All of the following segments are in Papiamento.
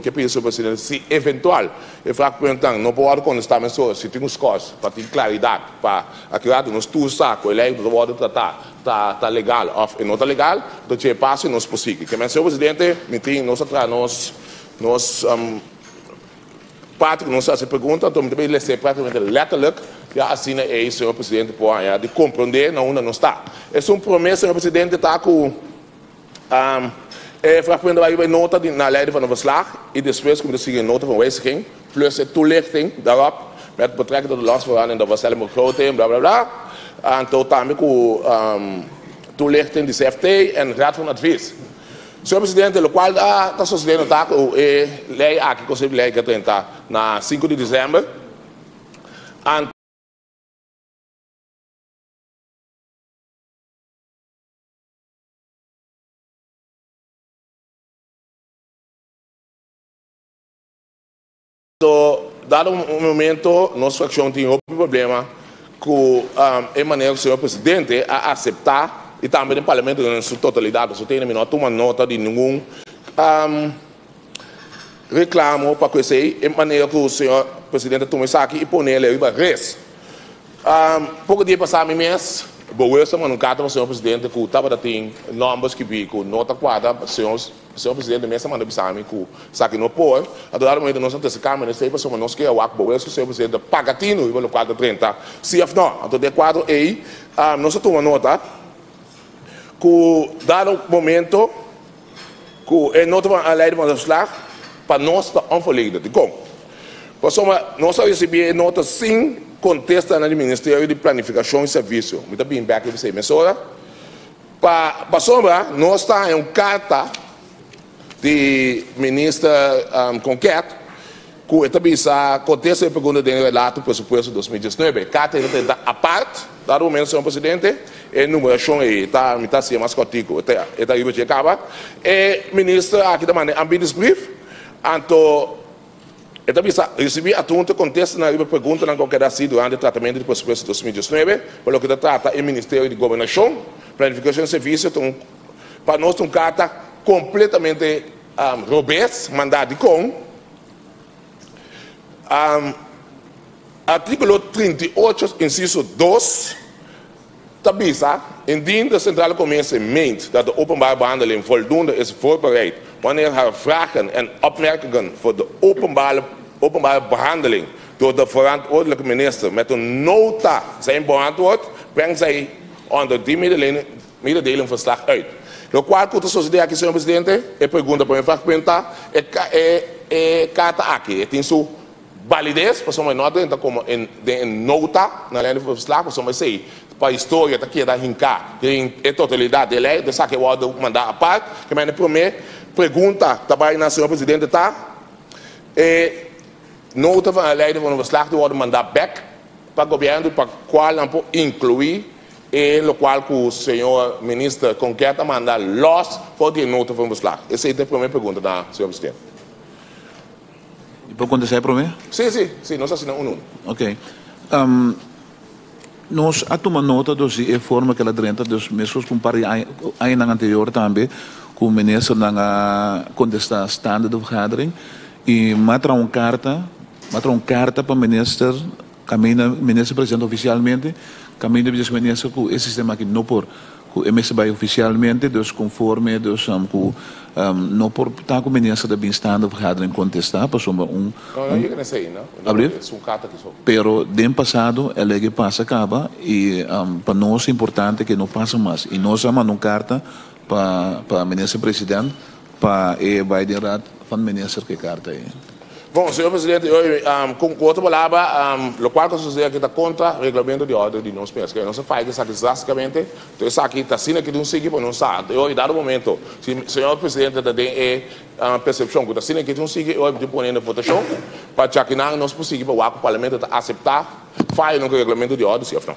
ke pidi señor presidente si eventual e vraagpunten no por wòrdu kontestá mesora, si tin un skòrs pa tin klaridat pa akirá nos tur sa ku e lei ku ta wòrdu tratá ta ta legal òf e no ta legal, anto dje paso nos por sigui. Ke men señor presidente mi tin nos a traha nos nos parti ku nos a hasi pregunta anto mi ta bay lesa práktikamente lètterlik ya asina ei señor presidente por haña di komprondé na unda nos ta. Esun promé señor presidente ta ku E fragmento ta riba e nota di naar leiding van een verslag y despues cu mi ta sigui e nota van wijziging plus e toelichting daarop met betrekking tot de landsverandering de vaststelling begroting bla bla bla anto tambe cu toelichting di CFT en Raad van Advies. Señor Presidente, locual ta sucediendo ta cu e ley aki, Consejo di Ley ki a drenta na sinku di december, anto. So, dado un momento nos fraccion tin hopi problema cu e manera cu señor presidente a acepta y tambe den parlamento den su totalidad, pasobra tene mi no a tuma nota di ningun reclamo pa cu esey, e manera cu señor presidente a tuma esaki y ponele riba res. Poko dia pasá mi mes bewust a manda un karta pa señor presidente ku tabata tin nòmber skibí ku no ta kuadra. Señor señor presidente mes a manda bisa mi ku esaki no por. A dado momento nos a trese kambio na esei pasobra nos ke a wak bewust ku señor presidente paga tinu riba lokual ta drenta sí òf nò. Anto den e kuadro ei nos a tuma nota ku dado momento ku e nota van aanleiding van verslag pa nos ta onvolledig. Dikon? Pasobra nos a risibí e nota sin kontestanan di Ministerio di Planifikashon i Servisio. Mi ta bini bèk riba esei mesora. Pa pasobra nos ta haña un karta di Minister Konket ku e ta bisa kontesta e pregunta den e relato presupuesto 2019. E karta ei ta drenta apart, dado momento señor presidente, e numerashon ei ta mi ta hasié mas kòrtiku, e ta riba dje kaba. E minister aki ta manda e aanbiedingsbrief, anto E ta bisa, Risibí atunto kontestanan riba preguntanan ku a keda hasí durante e tratamentu di presupuesto 2019 pa loke ta trata e Ministerio di Gobernashon, Planifikashon i Servisio ta un pa nos ta un karta kompletamente robes mandá dikon Artíkulo 38 insiso 2 Ta bisa, Indien de Centrale Commissie meent dat de openbare behandeling voldoende is voorbereid wanneer haar vragen en opmerkingen voor de openbare openbare behandeling door de verantwoordelijke minister met een nota zijn beantwoord, brengt zij onder die mededeling verslag uit. Locual cu ta sucede aki, señor Presidente, e pregunta pa mi vraagpunt ta, e e e carta aki e tin su Balides, pasobra e no a drenta komo den e nota na lei di verslag, pasobra esei pa historia ta keda hinká den e totalidat di e lei, esaki a wòrdu mandá apart. Ke mende promé pregunta ta bai na señor presidente ta, e nota van e lei di verslag ta wòrdu mandá bèk pa gobièrnu pa kual nan por inkluí e lokual ku señor minister Konket a manda lòs for di e nota van verslag. Esei ta e promé pregunta na señor presidente. Mi por contesta e prome? Sí, sí, sí, nos asina un un. Ok. Nos a tuma nota dus di e forma cu el a drenta, dus mescos cu un par di añanan anterior tambe cu ministernan a contesta staande de vergadering y m'a traha un carta, m'a traha un carta pa minister caminda minister presidente oficialmente caminda bisa minister cu e sistema aki no por. Ku e mester bai ofisialmente, dus konforme dus ku no por ta ku minister ta bin staande vergadering kontestá pasobra un No, no yega na esei, no. Ablief? Es un karta ki so. Pero den pasado e lege pasa kaba i pa nos importante ke no pasa mas i nos a manda un karta pa pa minister president Pa e bai den Raad van Minister ku e karta ei. Bon, señor presidente, oye, ku otro palabra, lokual ku a sosode aki ta kontra reglamento di orde di nos mes. Nos a faya ku esaki drasticamente, enton esaki ta asina ki tin un sigui pa nos sa. Anto, oye, dado momento, si señor presidente ta den e persepshon ku ta asina ki tin un sigui, oye, mi tin pone na votashon pa djakinan nos por sigui pa wak ku parlamento ta aseptá fayonan ku reglamento di orde, si òf no.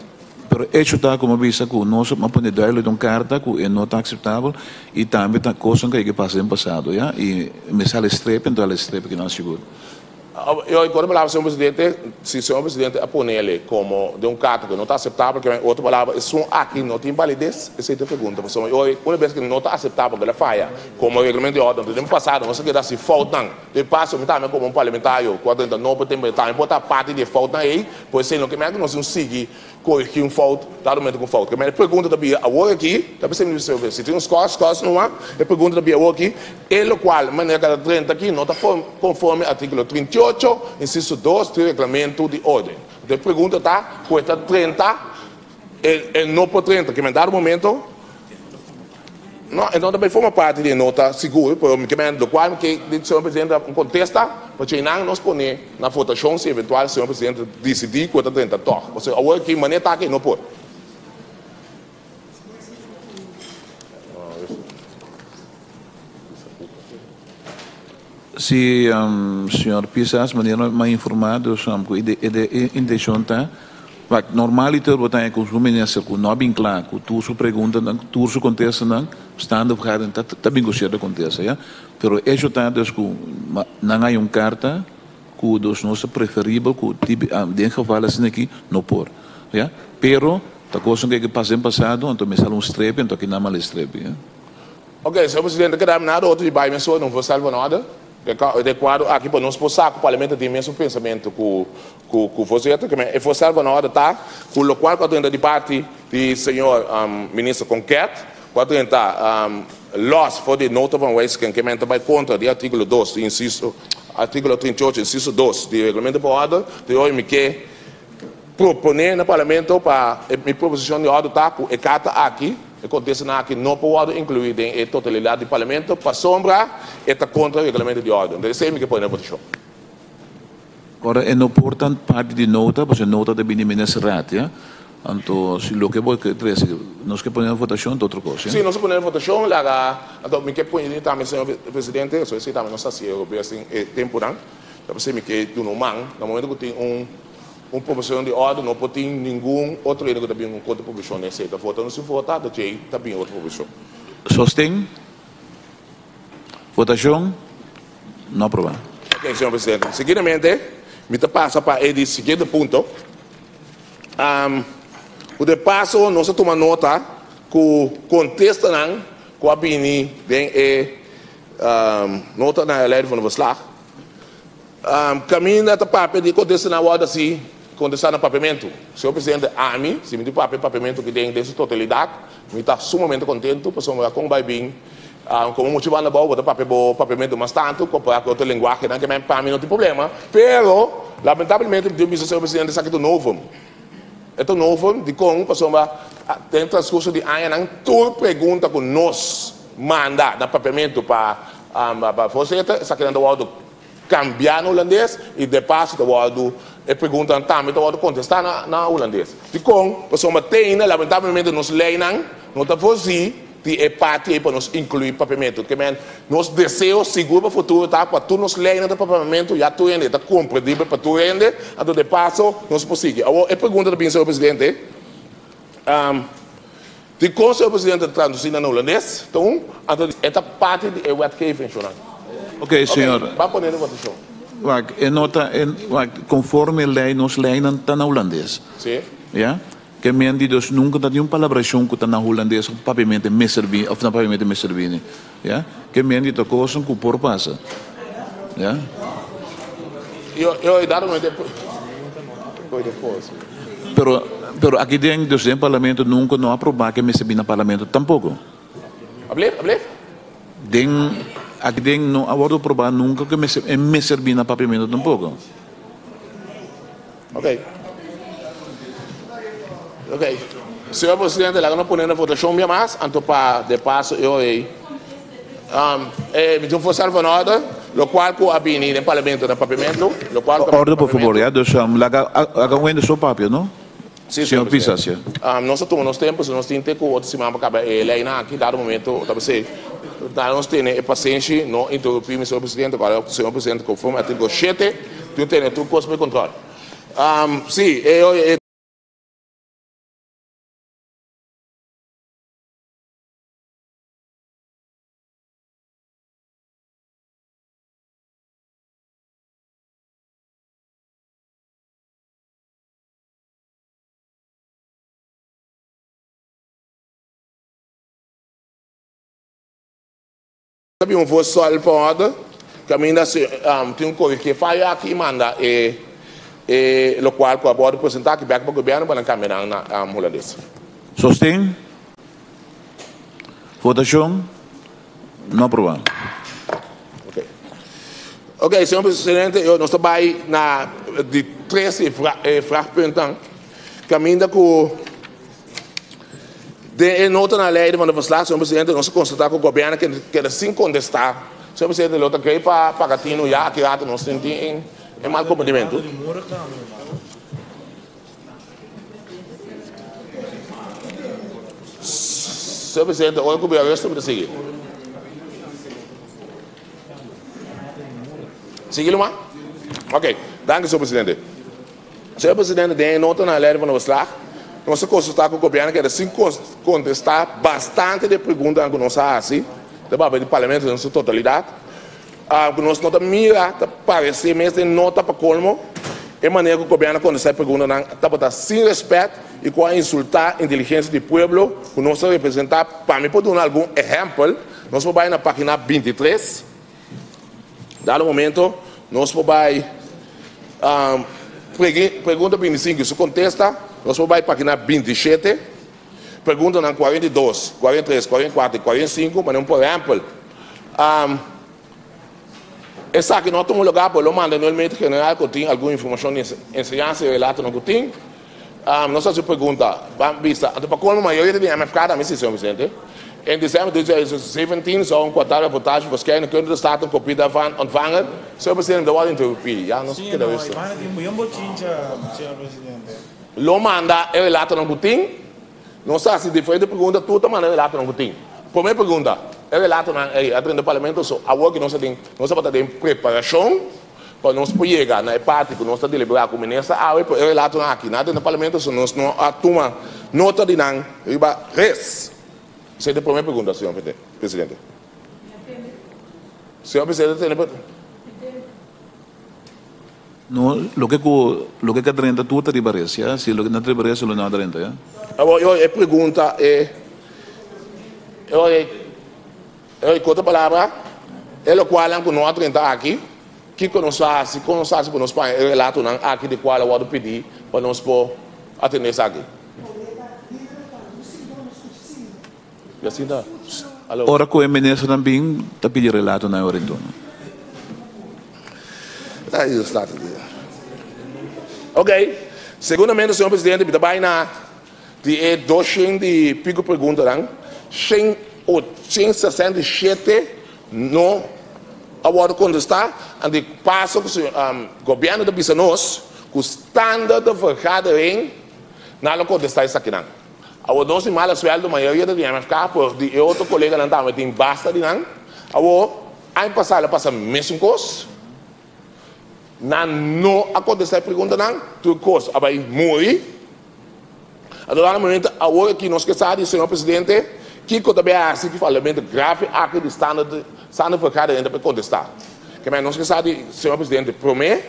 Pero hecho ta como a bisa cu nos a pone duidelijk den un carta cu e no ta aceptabel y tambe ta cosnan cu a yega pasa den pasado ya y mester hala strepe enton hala strepe kinan sigur. Yo ku otro palabra, señor presidente, si señor presidente a ponele komo den un karta ku no ta aseptabel, ke men otro palabra esun aki no tin balides? Esei ta e pregunta. Pasobra yo una bes ku no ta aseptabel ku el a faya komo reglamento di orden, den pasado nos a keda hasi foutnan. Den paso mi tambe komo un parlamentario ku a drenta nobo tempo tambe por ta parti di e foutnan ei, por esei no ke men ku nos tin sigui Corrigi un fout, dado momento cu un fout. Kemey e pregunta ta bira awor aki, ta bisa mi bisa si tin un scors, scors numa, e pregunta ta bira awor aki, e locual manera cu a ta drenta aki no ta conforme articulo 38, inciso 2 di reglamento di orden. Entonces e pregunta ta cu e ta drenta, e no por drenta. Kemey dado momento, no, e no ta bay forma parti di e nota sigur, pero mi kemey locual mi ke di señor presidente un contesta, pasobra einan nos pone na votacion si eventual señor presidente dicidi cu e ta drenta toch. Pasobra awor aki manera ta aki no por. Si, señor Pisas, manera mi a informa dus cu e intencion ta, wak, normaliter bo ta haña cu su minister cu no a bin cla cu tur su preguntanan, tur su contestanan, staande vergadering ta ta bin cu cierto contesta, ya. Pero hecho ta dus cu nan haña un carta cu dus nos ta preferibel cu den geval asina aki no por, ya. Pero ta cosnan cu a pasa den pasado, anto mester hala un strepi, anto aki nan mala e strepi, ya. Ok, señor presidente, keda nada otro di bai mesora, no for salva nada. De kuadro aki pa nos por sa ku parlamento tin mesun pensamentu ku ku voorzitter. Ke men e for salva nada ta ku lokual ku a drenta di parti di señor minister Konket, ku a drenta los for di nota van wijziging ke men ta bai kontra di artíkulo dos di insiso artíkulo 38 insiso dos di reglamento pa orde, di hoy mi ke Proponé na Parlamento pa e mi proposishon di òrdu ta ku e karta aki, e kontestanan aki no por wòrdu inkluí den e totalidat di Parlamento pasobra e ta kontra reglamento di òrdu. Entonces esei mi ke pone na votashon. Ora e no por ta parti di nota, pasobra e nota ta bini Minister Raad, ya. Anto si loke bo ke trese nos ke pone na votashon ta otro kos, ya. Si nos a pone na votashon laga, anto mi ke pone tambe señor Presidente, pasobra esei tambe nos ta hasi e robes den e tempunan, ta p'esei mi ke duna un man na momento ku tin un. Un proposicion di orde no por tin ningun otro hende cu ta bin un contra proposicion den esey. Ta vota no sin vota, ta djey ta bin otro proposicion. Sosten. Votacion. No aproba. Ok, señor presidente. Seguidamente mi ta pasa pa e di siguiente punto. Cu de paso nos a tuma nota cu contestanan cu a bini den e nota na leiding van de verslag. Caminda ta papia di contesta na worde asi contesta na papiamento. Señor Presidente, ami, si mi tin papia papiamento aki den den su totalidad, mi ta sumamente contento pasobra con bay bin como mucha banda abao bo ta papia bo papiamento mas tanto compara cu otro lenguahenan ke men pa mi no tin problema, pero lamentablemente mi tin bisa señor Presidente esaki ta un novum. E ta un novum dicon? Pasobra den transcurso di añanan tur pregunta cu nos manda na papiamento pa voorzitter esakinan ta worde Kambia na hulandes i de paso ta wòrdu e preguntanan tambe ta wòrdu kontestá na hulandes. Dikon? Pasobra te ainda lamentablemente nos leinan no ta voorzí di e parti ei pa nos inkluí papiamentu. Ke men nos deseo sigur pa futuro ta pa tur nos leinan ta papiamentu ya tur hende ta komprendibel pa tur hende anto de paso nos por sigui. Awor e pregunta ta bin señor presidente, Dikon señor presidente ta tradusi na hulandes? Ta un, anto e ta parti di e wetgeving, shonnan. Ok, señor. Ok, ban pone den votashon. Wak, e no ta, e, wak, konforme lei, nos leinan ta na hulandes. Si. Ya? Ke men di dus nunka ta tin un palabrashon ku ta na hulandes òf papiamente mester bini, òf na papiamente mester bini. Ya? Ke men di ta kosan ku por pasa. Ya? Yo, yo, daarom e. Pero, pero aki den, dus den parlamento nunca no a proba ke mester bin na parlamento tampoco. Ablef, ablef? Den, aki den no a wordo proba nunca ke mester, e mester bin na papiamento tampoco. Ok. Ok. Señor Presidente, laga nos pone na votacion bia mas, anto pa de paso e ora ei. E mi tin un voorstel van orde, locual cu a bini den Parlamento na papiamento, locual cu a bini Orde por favor, ya. Dus laga laga un hende so papia, no? Sí, señor Señor Pisas, ya. Nos a tuma nos tempo, si nos tin te cu otro siman pa caba e leynan aki, dado momento ta bisey, ta nos tene e pasenshi, no interrupi mi, señor Presidente, cual señor Presidente conforme articulo shete, tin tene tur cos bay control. Sí, e. Ta bin un voorstel pa orde caminda si tin un corrigi e fayo aki y manda e e locual cu a wordo presenta aki bek pa gobierno pa nan cambia nan na Hulandes. Sosten. Votacion. No aproba. Ok. Ok, señor presidente, yo nos ta bay na di tres e vraagpunten caminda cu. Den e nota na leiding van de verslag, señor presidente, nos a constata cu gobierno keda sin contesta. Señor presidente, lo ta grei pa paga tinu ya aki rato nos tin tin e mal comprendimento. Señor presidente, ora cu bira resto mi ta sigui. Sigui luma? Ok, danki señor presidente. Señor Presidente, den e nota na lei di van beslag, nos a consulta cu Gobierno keda sin contesta bastante di e preguntanan cu nos a haci, ta papia di Parlamento den su totalidad, cu nos no ta mira ta parece mes den nota pa colmo e manera cu Gobierno a contesta e preguntanan tabata sin respet y cu a insulta inteligencia di pueblo cu nos ta representa. Pa mi por duna algun ehempel, nos por bay na pagina 23. Dado momento nos por bai pregunta 25 y su contesta, nos por bai pagina 27, preguntanan 42, 43, 44 y 45, manera un por ehempel. Esaki no a tuma lugar, pero lo manda no el Meter General cu tin algun informacion di enseñansa y relatonan cu tin. Nos a haci pregunta, ban bisa, anto pa colmo mayoria ta di MFK tambe si, señor presidente. In december 2017 zou een kwartaalrapportage verschijnen, kunnen de Staten een kopie daarvan ontvangen? Señor presidente, mi ta wòrdu interrumpí, ya nos keda rustig. Lo manda e relatonan ku tin. Nos a hasi diferente pregunta, tur ta manda e relatonan ku tin. Promé pregunta, e relatonan ei a drenta parlamento, so awor ku nos a den, nos tabata den preparashon Pa nos por yega na e parti ku nos ta deliberá ku minister awe, pero e relatonan aki na den parlamento so nos no a tuma nota di nan riba res. Esei ta e promé pregunta, señor presidente. Señor presidente tene pregunta? No, loke ku loke ka drenta tur ta riba res, ya. Si loke no ta riba res lo no a drenta, ya. Awor, e pregunta e, e. E ku otro palabra, e lokualnan ku no a drenta aki, kiko nos a hasi, kon nos a hasi pa nos paña e relatonan aki di kual a wòrdu pidí pa nos por atendé esaki? Ora ku e ministernan bin ta pidi relatonan e ora enton. Ok, segundamente, señor presidente, mi ta bai na. Di e doshen di pico preguntanan, 167 no a wordo contesta, en di paso cu gobierno ta bisa nos cu standa de vergadering nan lo contesta esakinan. Awor nos di mala sueldo mayoria ta di MFK, pero di e otro coleganan tambe tin basta di nan. Awor aña pasa lo pasa mesun cos. Nan no a contesta e preguntanan, tur cos a bay muri. Anto dado momento awor aki nos ke sa di señor presidente kiko ta bay haci ki fallamento grave aki di standard standard vergadering ta bay contesta. Ke men nos ke sa di señor presidente prome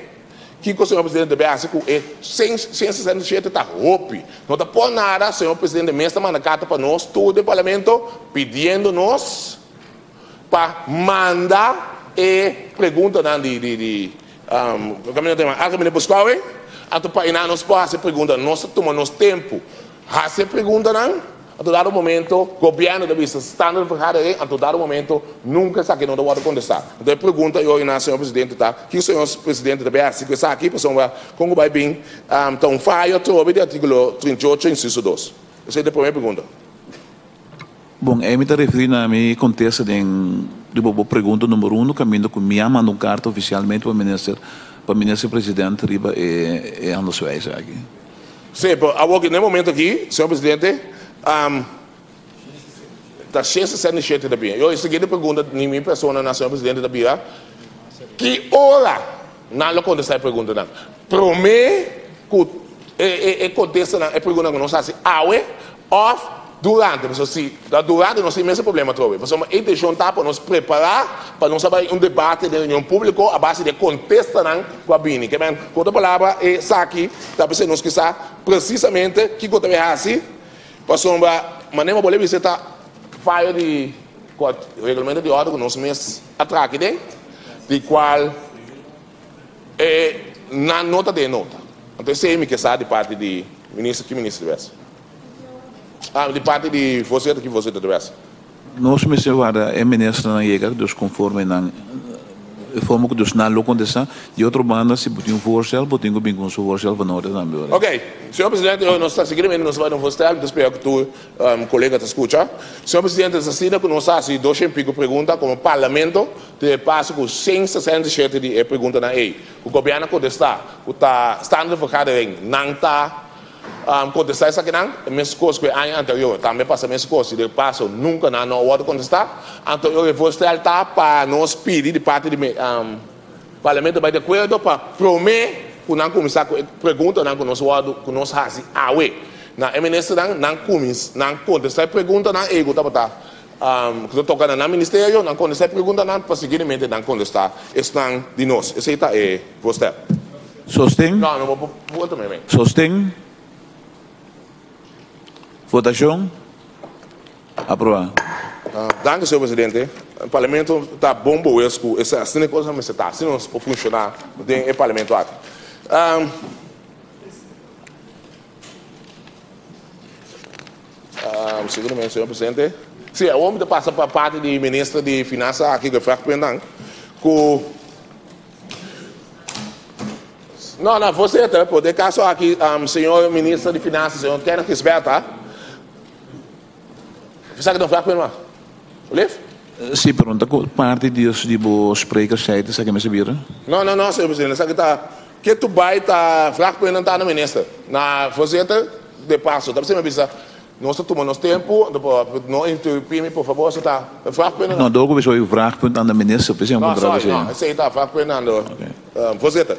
kiko señor presidente ta bay haci cu e 167 ta hopi. No ta por nada señor presidente mes ta manda carta pa nos tur den parlamento pidiendo nos pa manda e preguntanan di di di kaminda ta yama algemene beschouwing, anto pa einan nos por hasi e preguntanan. Nos ta tuma nos tempu hasi e preguntanan, anto dado momento gobièrnu ta bisa stando de vergadering, anto dado momento nunka esaki no ta wòrdu kontestá. Anto e pregunta i oriná señor presidente ta, kiko señor presidente ta bay hasi ku esaki? Pasobra kon ku bay bin ta un fayo atrobe di artíkulo 38 insiso 2. Esei ta e promé pregunta. Bon, ei mi ta referí na mi kontesta den riba bo pregunta number uno kaminda ku mi a manda un karta ofisialmente pa minister pa minister president riba e e handelswijze aki. Sí, pero awor den e momento aki, señor presidente, ta 167 ta bira. Yo e siguiente pregunta di mi persona na señor presidente ta bira, ki ora nan lo kontesta e preguntanan? Promé ku e e e kontestanan e preguntanan ku nos hasi awe Òf durante, pasobra si ta durante nos tin mes e problema atrobe, pasobra e intencion ta pa nos prepará pa nos a bai un debate den reunion públiko a base di e kontestanan ku a bini. Ke men, ku otro palabra, esaki ta p'esei nos ke sa presisamente kiko ta bai hasi, pasobra manera bo a bisa ta fayo di. Reglamento di orde ku nos mes a traha aki den, di kual e nan no ta den nota. Anto esei mi ke sa di parti di minister, ki minister di wes? Ah, di parti di voorzitter, ki voorzitter di wes? Nos mester warda e ministernan yega, dus konforme nan e forma ku dus nan lo kontestá. Di otro banda, si bo tin un voorstel, bo tin ku bin ku un su voorstel van orde tambe ora. Oké, señor presidente, nos ta seguidamente nos ta bai na un voorstel, mi ta spera ku tur kolega ta skucha. Señor presidente, es asina ku nos a hasi dos en piko pregunta komo parlamento, te paso ku 167 di e preguntanan ei ku gobièrnu a kontestá ku ta stande vergadering nan ta Kontestá esakinan, e mes kos ku e aña anterior. Tambe pasa mes kos i de paso nunka nan no a wòrdu kontestá. Anto e voorstel ta pa nos pidi di parti di Parlamento bai di akuerdo pa promé ku nan kuminsá ku e preguntanan ku nos wòrdu ku nos hasi awe na e ministernan, nan kumins nan kontestá e preguntanan ei ku tabata ku ta toka na nan ministerio, nan kontestá e preguntanan pa siguientemente nan kontestá esnan di nos. Esei ta e voorstel. Sosten. No, no bo por vota mei mei. Sosten. Votashon. Aprobá. Danki, señor presidente. Parlamento ta bon bewes ku esei asina e kosnan mester ta, asina nos por funshoná den e parlamento aki. Seguramente, señor presidente. Sí, awor mi ta pasa pa parti di minister di Finansa aki ku e vragpuntnan ku. No, no, voorzitter, por den caso aki, señor minister di Finanzas, señor Kenneth Gisberta, sa ki ta un vraag punt mas? Alsjeblieft. Sí, pero no ta cu parti di di bo sprekerstijd esaki mester bira? No, no, no, señor presidente, esaki ta ke tu bay ta vraagpunten ta na minister. Na voorzitter, de paso, ta bisa mi bisa. Nos ta tuma nos tempu, anto por no interrumpí mi por fabor, esei ta e vraagpunt. No, dor ku bisa e vraagpunt aan de minister, p'esei mi No, puntra sorry, esei. no, esei ta vraagpunt aan de voorzitter.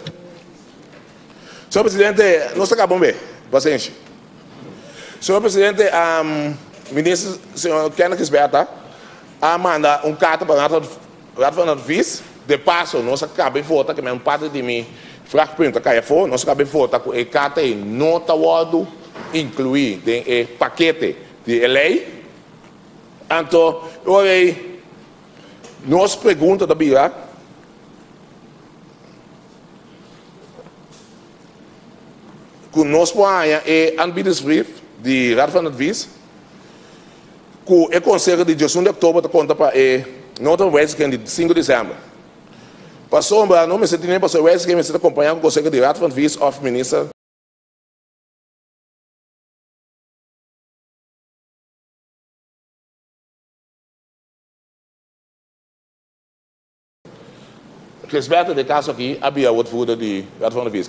Señor presidente, nos ta kaba un be, pasenshi. Señor presidente, minister señor Kenneth Gisberta a manda un karta pa Raad Raad van Advies, de paso nos a kaba e vota, ke men un parti di mi vraagpunt a kai afó, nos a kaba e vota ku e karta ei no ta wòrdu inkluí den e pakete di e lei. Anto e ora ei nos pregunta ta bira, ku nos por haña e aanbiedingsbrief di Raad van Advies? Ku e konseho di diesun di oktober ta konta pa e nota van wijziging di sinku desèmber. Pasobra no mester tene pasobra e wijziging mester ta kompañá ku konseho di Raad van Advies òf Minister. Gisberto den e kaso aki a bira woordvoerder di Raad van Advies.